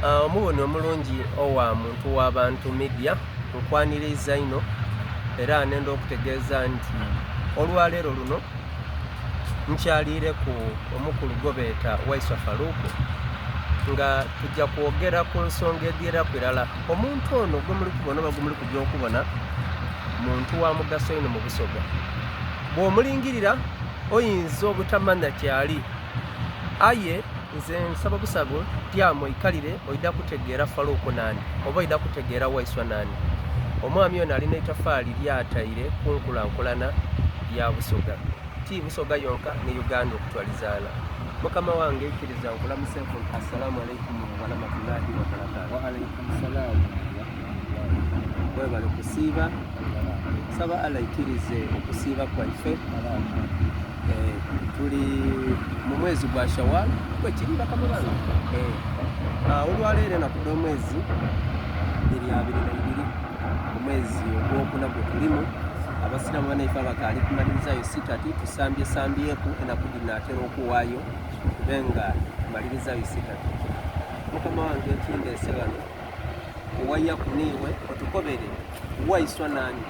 Omuboni omulungi owa Muntu wa Bantu Media, nkwaniriiza inho era nenda okutegeeza nti olwaleero luno nkyaliireku omukulu gwebeeta Waiswa Farouk nga tuja kwogera ku nsonga edhiraku irala. Omuntu ono gwemuli kubona oba gwemuli kuja okubona muntu wa mugaso inho mu Busoga. Bwomulingirira oyinza obutamanya kyali. Aye nze nsaba busabe tyama oikalire oidha kutegeera Faluuku naani oba oidha kutegeera Waiswa naani. Omwami ono alina eitafaali lyataire ku nkulankulana ya Busoga. Ti Busoga yonka ni Uganda okutwaliza ghalala. Mukama wange ikiriza nkulamuseeku nti Assalaamu alaikum warahmatullahi wabarakatuh. Wa alaikum salaam warahmatullahi. Webale kusiiba. Nsaba Allah aikirize okusiiba kwaife. Eh, tuli mu mwezi gwa Shawwal bwekiri bakama bange. Eh, ah, olwaleero enaku dh'omwezi dhiri 22 omwezi ogwokuna gwe tulimu. Abasiraamu banaife abakaali kumalirizayo sitati tusambye sambyeku enaku dhinaatera okuwaayo tube nga tumalirizayo sitati. Mukama wange ekindeese ghano kuwayaku niiwe otukobere Waiswa naani?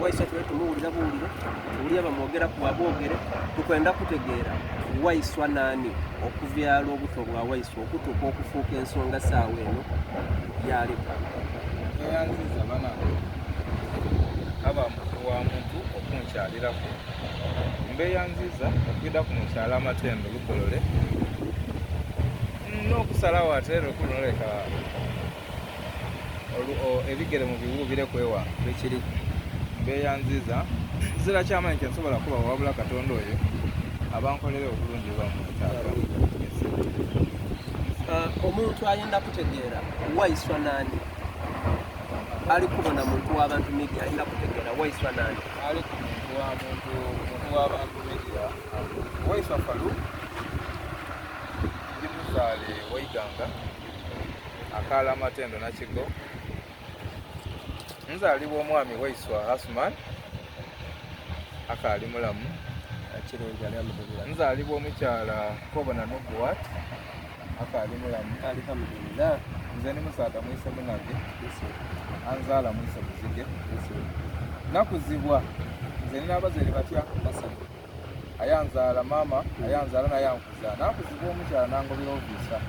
Waiswa tube tumuwulira buwulire, tuwulire bamwogeraku bwabwogere, tukwenda kutegeera Waiswa naani okuvyala obuto bwa Waiswa okutuuka okufuuka ensonga saawa eno yaaliku. Neyanziza banange aba wa muntu okunkyaliraku. Mbeyanziza okwidhaku mu kyalo Amatendo Lugolole n'okusalawo ate ku luno leka ebigere mu biwuubireku ewange. Bwekiri. Mbeyanziza nzira kyamaanyi kye nsobola kubawa wabula Katonda oyo abankolere obulungi bwe bamwetaaga. Omuntu ayenda kutegeera Waiswa naani? Ali kubona Muntu wa Bantu Media ayenda kutegeera Waiswa naani? Ali ku Muntu wa Muntu, Muntu wa Bantu Media. Waiswa Farouk ndi muzaale wa Iganga. Akaalo Amatendo Nakigo. Nzaalibwa omwami Waiswa Hasman akaali mulamu. Nzaalibwa omukyala Kobona Nubuwat akaali mulamu. Nze ndi musaadha mwise munage anzaala mwise muzige. Nakuzibwa nze nina abazaire batya basatu. Ayanzaala maama, ayanzaala naye ankuza. Nakuzibwa omukyala nangobera oviisa.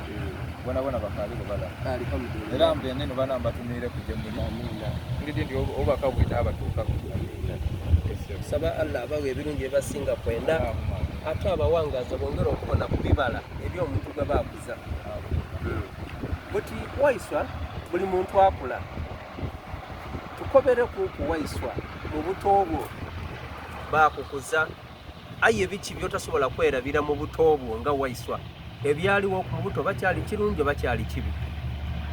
Bonabona bakaaligho balamu. Era mbende inho bana mbatumiireku gye muli. Ndidhi nti obubaka bwidha abatuukaku. Nsaba Allah abaghe ebirungi byebasinga kwenda ate abawangaaze bongere okubona ku bibala eby'omuntu gwe baakuza. Buti Waiswa buli muntu akula. Tukobereku ku Waiswa mu buto bwo. Baakukuza, aye biki by'otasobola kwerabira mu buto bwo nga Waiswa? Ebyaligho mu buto oba kyali kirungi oba kyali kibi?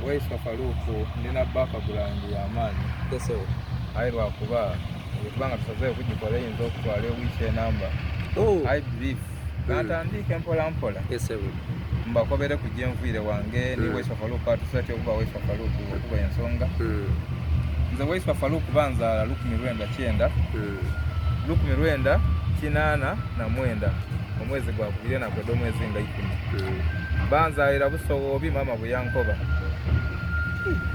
Waiswa Farouk, Ndina background ya maani aye lwakuba bwetuba nga tusazeewo kugikola eyinza okutwala ewiiki enamba. Oh. I brief kantandiike mpola mpola mbakobere ku gyenviire wange ni Waiswa Farouk atuse atya okuba Waiswa Farouk okuba ensonga. Nze Waiswa Farouk banzaala 1990 1989 omwezi gwakubiri enaku edh'omwezi nga ikumi. Banzaalira Busoghoobi maama bwe yankoba.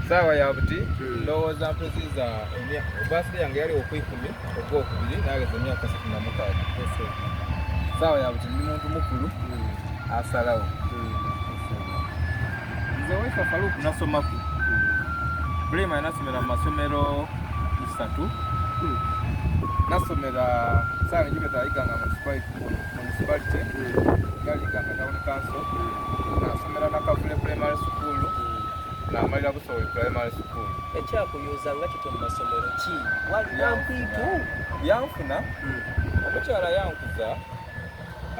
Saawa ya buti ndowooza mpeziiza birthday yange yali okwikumi ogwokubiri nagheza emyaka 36. Saawa ya buti ndi muntu mukulu asalagho. Nze Waiswa Farouk nasomaku. Pulayimale nasomera mu masomero isatu. Nasomera sawa eno gyebeta Iganga Municipality, yali Iganga Town Council. Nasomera Nakavule Primary School, namalira Busowe Primary School. Ekyakuyuza nga kityo mu masomero ki? Walina mpiitu? Yanfuna, omukyala yankuza.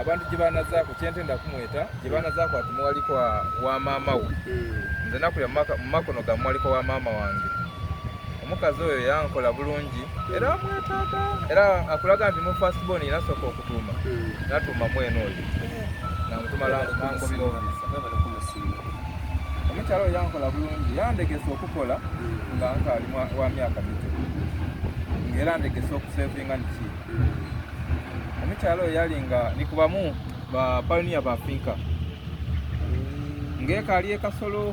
Abantu gye banazaaku kyentenda kumweta gye banazaaku ati muwaliko wa maama wo. Nze nakulira mu makono ga muwaliko wa maama wange. Omukazi oyo yankola bulungi era amwetaaga era akulaga nti mu first born ye nasooka okutuuma natuuma mwene oyo namutuma nankobera oviisa. Omukyala oyo yankola bulungi yandegesa okukola nga nkaali wa myaka mito nga era ndegesa okusevinga niki. Omukyala oyo yali nga ni kubamu ba pioneer ba Finca ng'ekaali e Kasolo.